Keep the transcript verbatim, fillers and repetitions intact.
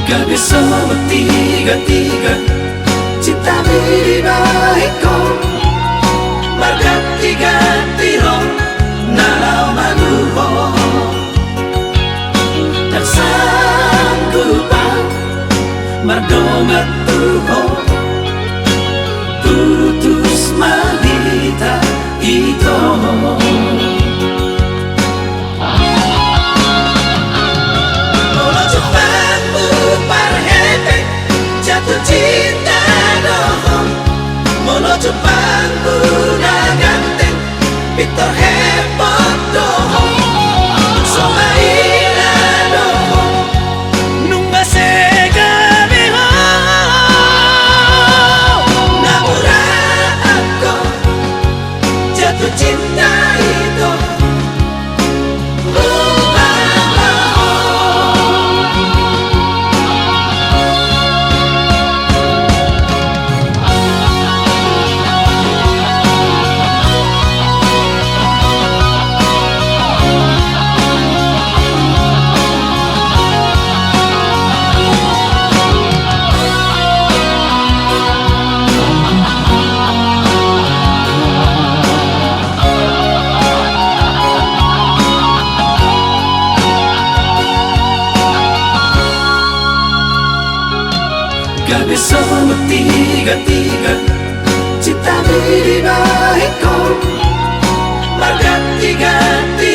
Gabe songon tiga-tiga cintami dibahen ho, marganti-ganti ro na laho maluhon. Ndang sanggup au mardongan tu ho, putus ma hita ito. Molo jumpangmu parhepeng, jatuh cinta do ho. Molo jumpangmu na ganteng, pintor hepot do ho. So maila do ho, nunga segale ho. Na mura anggo jatuh cinta ito. Gabe songon tiga-tiga cintami dibahen ho, marganti-ganti